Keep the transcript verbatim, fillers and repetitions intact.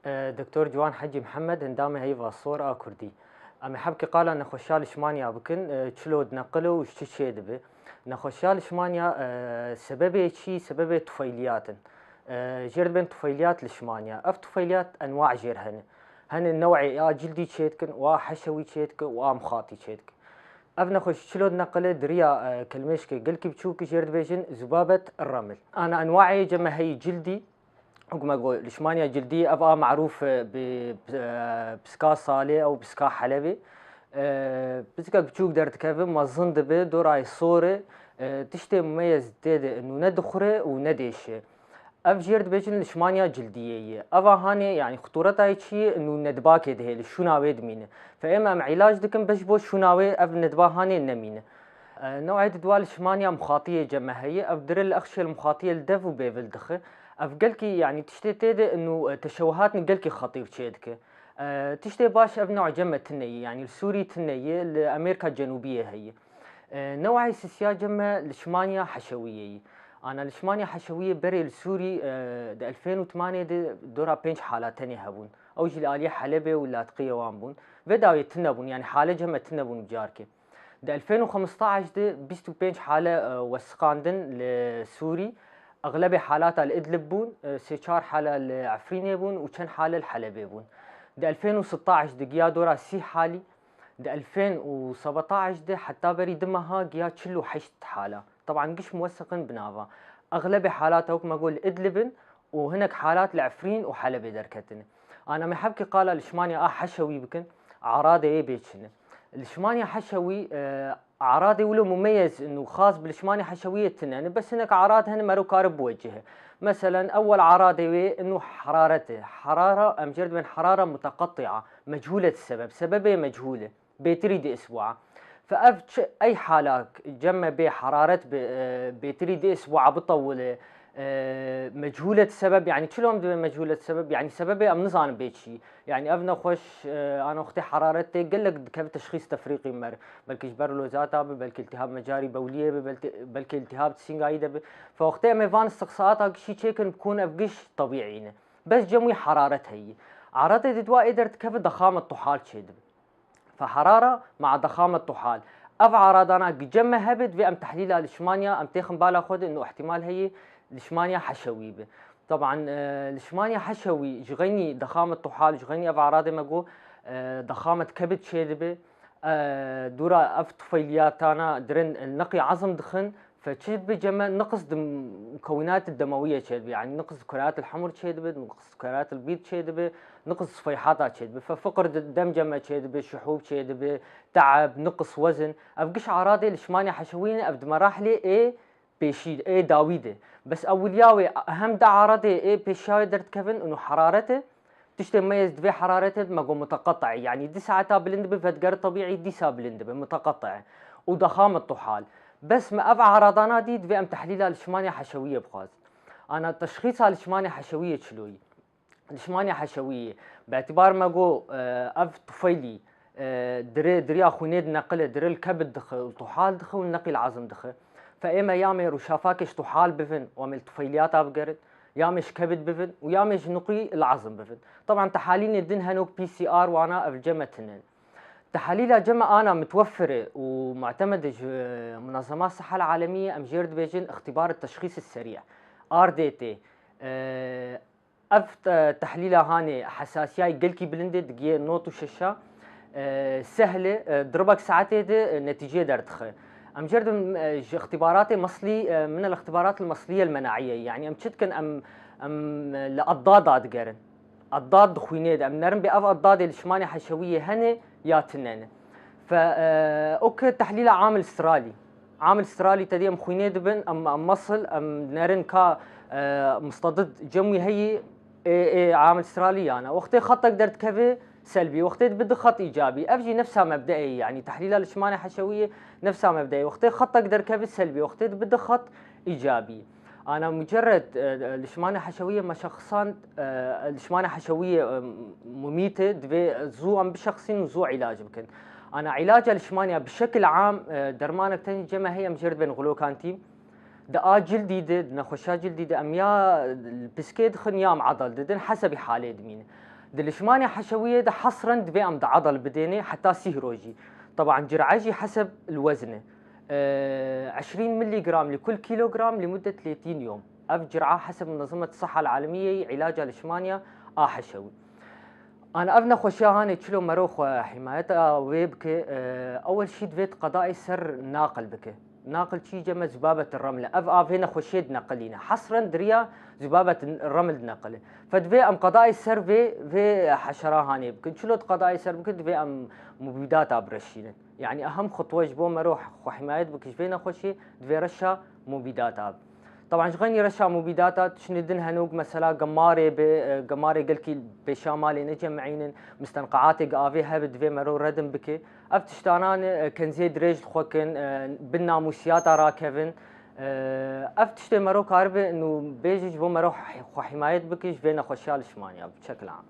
E, Doktor Ciwan Hecî Mihemed, endamê Heyva Sor a Kurdî. Em ê hebkê qala nexweşiya lişmaniya bikin, e, çilo dineqile û ji çi çê dibe. Nexweşiya lişmaniya, e, sebebê çi? Sebebê tufayliyat in. E, jêr dibên tufayliyat lişmaniya. Ev tufayliyat enwa jêr hene. Hene new'ê a cildî çêdikin, û a heşewî çêdikin û a mixatî çêdikin. Ev nexweşî çilo dineqile di riya, e, kelmêşkê gelkî biçûk jêr dibêjin zubabet remil. Ana enwa'ê ceme heyî cildî, wek me got, lişmaniya cildî, ev a merûf e bi, e, piska Salê ew piska Helebê. E, piskek biçûk derdikeve, mezin dibe, dorayê sor e, e, tiştê mumeyez tê de nûne dixure û nedêşe. Ev jêr dibêjin lişmaniya cildiyê ye. Eva hanê, yanî xutûreta yê çi ye, nû nedbakê dihêle, şûna wê dimîne. Fe ême em îlac dikin, bes ji bo şûna wê ev nedba hanê nemîne. E, new'ê di dua lişmaniya mixatiyê ceme heye. Ev dire li exşê li mixatiyê li dev û bêvil dixe. Ev gelkî, yanî tiştê tê de nû, e, teşewihatên gelkî xetîr çêdike. E, tiştê baş ev new ceme tune ye, yanî li Sûrî tune ye, li Amerîka Cenûbiyê heye. E, new'ê sisiya ceme lişmaniya heşewiyê ye. Ana lişmaniya heşewiyê berê li Sûrî, e, di elfên û temanê de dora pênc hala tenê hebûn. Ew jî li aliyê Helebê û latiqiyê wan bûn. Vê dawiyê tune bûn, yanî hale ceme tune bûn bi carkê. Di elfên û xemstaş de bîst û pênc hale, e, wesiqandin li Sûrî. Exlebê halata li Idlib bûn, e, sê çar hale li Efrînê bûn û çend hale li Helebê bûn. Di elfên û sitaş de giya dora sî halî, di elfên û sebetaş de heta berî du meha giya çil û heşt hala. Teban giş muwesiqin bi nava. Exlebê halata wek me got li Idlib in û hinek halat li Efrîn û Helebê derketine. Ana me hebkê qala lişmaniya a heşewî bikin, aradê yê bê çi ne. Lişmaniya heşewî, e, aradê wilo mumeyez in û xas bi lişmaniya heşewiyê tune ne, bes hinek arad hene mero kare biwecihe. Meselen, ewel aradê wê ino heraret e. Herara, em jêr dibên herara muteqetia, mechûlet sebeb, sebebê mechûl e. Bêtirî di isbûa. Fe ev çi, ey halak cem me bê heraret bi, e, bêtirî di isbûa bitewile, e, mechûlet sebeb, yanî çilo em dibê mechûlet sebeb, yanî sebebê em nizanin bê çi. Yanî ev nexweş, e, ana wextê heraret tê gelek dikeve teşxîs tefrîqî mer. Belkî ji ber lozata be, belkî iltihab mecarî bewliyê be, belkî, belkî iltihab di sîngayî de be. Fe wextê em ê van istiqsaata gişî çêkin, bikûn ev giş tebîî ne. Bes cem wî heraret heyî. Aradê di dua ê derdikeve dexamet tuhal çêdibe. Fe herara maa dexamet tuhal. Ev aradana gi cem me hebe, divê em tehlîla lişmaniya, em têxin bala xwe de, ino ihtimal heye lişmaniya heşewî be. Teban, e, lişmaniya heşewî ji xeynî dexamet tuhal, ji xeynî ev aradê me got, e, dexamet kebid çêdibe. E, dûra ev tufayliyatana dirin neqî ezm dixin, fe çi dibe cem me, niqs di mukewinat demewiye çêdibe, yanî niqs di kurat el hemur çêdibe, niqs di kurat el bîd çêdibe, niqs di sifeyhata çêdibe. Fe fiqir di dem cem me çêdibe, şihûb çêdibe, teeb, niqs wezin. Ev giş aradê lişmaniya heşewî ne, ev di merahilê ê pêşî, ê dawî de. Bes ewiliya wê hem di aradê ê pêşiya wê derdikevin, û heraret e. Tiştê meyez divê heraret e, me got muteqete'î. Yanî di saeta bilind dibe, vedigere tebîî, dîsa bilind dibe, muteqete. Û dexamet tuhal. Bes me ev aradana dî, divê em tehlîla lişmaniya heşewiyê bixwazin. Ana teşxîsa lişmaniya heşewiyê çilo yî? Lişmaniya heşewiyê, bi îtibar me got, e, ev tufaylî, e, dirê, diriya xwînê dineqile, dirê li kebid dixe, li tuhal dixe û neqî li ezm dixe. Fe ê me ya mê rûşafakê ji tuhal bivin û em ê li tufayliyata bigerin, ya mê ji kebid bivin û ya mê ji niqî li ezm bivin. Teban tehalîlê din hene wek P C R wana ev cem me tune ne. Tehalîla cem me ana mitwefir e û mu'temed e ji Munezema Siha Alemiyê, em jêr dibêjin îxtîbar teşxîs serî, R D T. E, Ev te-, tehlîla hanê hesasiyayê gelkî bilind e, digiyê not û şeşa, e, sehl e, e, di ribek saetê de, e, netîceyê derdixe. Em jêr dibin, e, ji îxtîbaratê meslî, e, min el îxtîbarat el meslîye el menaiyê. Yanî em çi dikin, em, em, e, li eddada digerin. Eddad di xwînê de. Em nerin bê ev eddadê li şimanê heşewiyê hene ya tune ne. Fe, e, ok tehlîla amil stralî. Amil stralî te dî em xwînê dibin, em, em mesil, em nerin ka, e, mustedid cem wî heyî, ê, ê amil stralî yana. Wextê xetek derdikeve selbî, wextê dibe di xet îcabî. Ev jî nefsa mebdeê, yanî tehlîla li şimanê heşewiyê nefsa mebdeê. Wextê xetek derkeve selbî, wextê dibe di xet îcabî. Ana mucerred, e, li şimanê heşewiyê meşexisand, e, li şimanê heşewiyê, e, mumît e, divê zû em bişexsîn û zû îlac bikin. Ana îlaca li şimaniya bi şekil am, e, dermanek tenê cem me heye, em jê re dibên xulokantî. Di a cildî de, di nexweşa cildî de em ya li piskê dixin ya em edal didin, hesebî halê dimîne. Di lişmaniya heşewiyê de hesren divê em di edel bidênê heta sîh rojî. Teban cir'e jî heseb li wezn e. Eee, eşrîn milîgram li kul kîlogram li muddet lêtîn yom. Ev cir'a heseb Munezemet Siha Alemiyê îlaca lişmaniya a heşewî. Ana ev nexweşiya hanê çilo mero xwe himayeta wê bike, eee, ewel şî divê qedayê ser naqil bike. Naqil çî ceme zubabet remle. Ev a vê nexweşiyê dineqilîne. Hesren diriya zubabet reml dineqile. Fe divê em qedayê ser vê, vê heşera hanê bikin. Çilo qedayê ser bikin, divê em mubîdata bireşînin. Yani ehem xutwe ji bo mero xwe himayet bike ji vê nexweşiyê, divê reşa mubîdata. Teban ji xeynî reşa mubîdata tiştê din hene wek mesela gemarê bi, e, gemarê gelkî pêşa malê necem'înin, mistenqeatê gi avê hebe divê mero redin bike. Ev tiştanan, e, kenziyê dirêj li xwe kin, e, bin namûsiyata rakevin. E, ev tiştê mero karibe nû bêje ji bo mero xwe himayet bike ji vê nexweşiya lişmaniya bi çekil am.